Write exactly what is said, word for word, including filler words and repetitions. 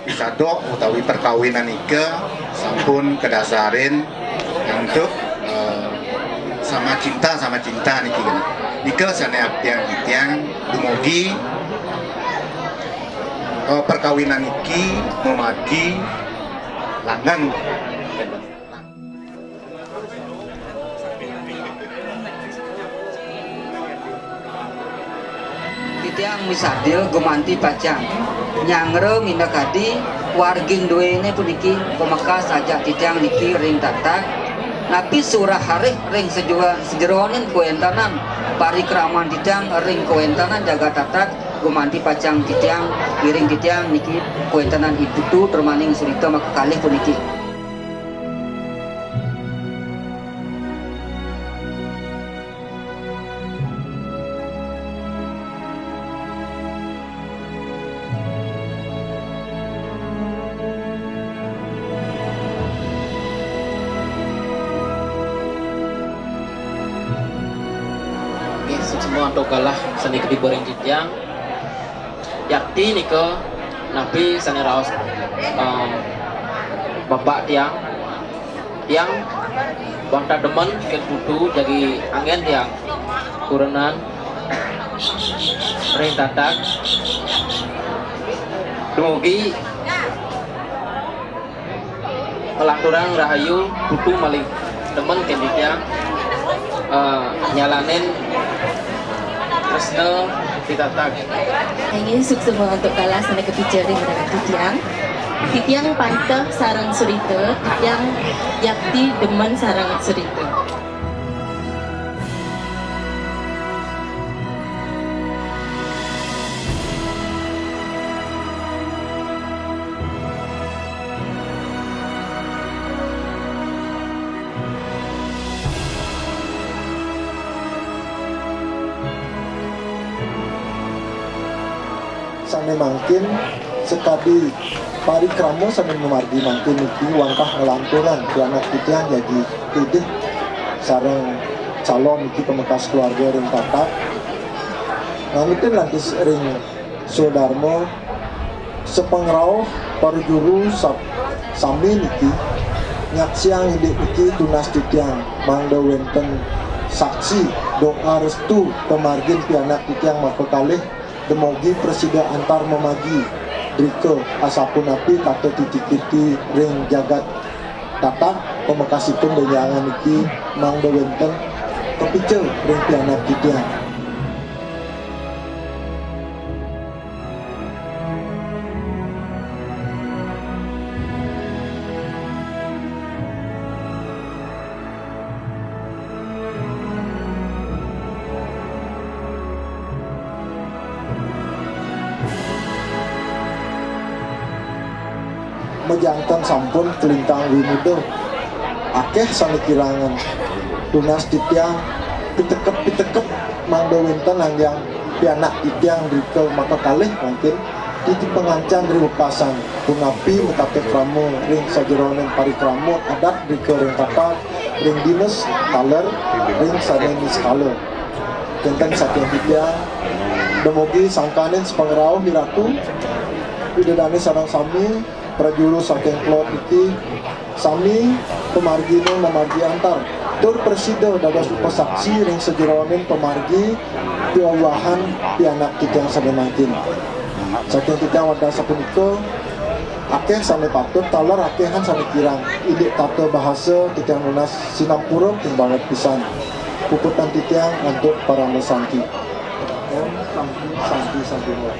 Pisadok utawi perkawinan nika sampun kadasarin antuk, eh, sama cinta, sama cinta niki. Nika sane artian titiang dumugi, eh, perkawinan niki mamargi langgeng. Titiang misadil gumanti pacang. Nyanggra minakadi wargin duene puniki pamekas ajak titiang niki ring tatak. Napi surah harih ring sajua-, sajeroning kawentenan parikraman titiang ring kawentenan jagat tatak, gumanti pacang titiang ngiring titiang niki kawentenan I Putu Tremaning Surita makakalih puniki. Nggih, suksma antuk galah sane katiba ring titiang. Yakti nika napi sane raos, eh, babak tiang. Tiang wantah demen ken Putu jagi anggen tiang kurenan ring tatak. Dumugi Kalanturang rahayu Putu malih demen ken titiang, eh, nyalanin tresna di tatak. Inggih, suksma antuk galah sane kapica ring titiang. Titiang panteh sareng Surita, titiang yakti demen sareng Surita. Sane mangkin sakadi parikrama sane mamargi mangkin niki wantah nglanturang pianak titiang jagi tidih sareng calon niki pamekas keluarga ring tatak. Ngangutang lantis ring swadarma, sapangrauh para juru sab-, sami niki nyaksiang indik niki tunas titiang mangda wenten saksi doa restu pamargin pianak titiang makakalih dumugi prasida antar mamargi drika asapunapi tata titi kirti ring jagat tatak, pamekasipun benjangan niki mangda wenten kapica ring pianak titiang. Majanten sampun kalintang wimuda. Akeh sane kirangan. Tunas titiang piteket-piteket mangda wenten anggiang pianak titiang drika makakalih mangkin titi pangancan ri wekasan punapi matata krama ring sajeroning parikrama adat drika ring tatak ring dinas taler ring sane niskala. Kenten saking titiang, dumugi sangkaning sapangrauh Iratu, Ida Dane sareng sami, prajuru saking Kelod niki, sami pamargine mamargi antar, tur prasida dados upasaksi ring sajeroning pamargi piawahan pianak titiang sane mangkin. Saking titiang wantah sapunika, akeh sane patut, taler akehan sane kirang, indik tata bahasa titiang nunas sinampura king banget pisan. Puputang titiang antuk parama santi. Om Santi, Santi, Santi Om.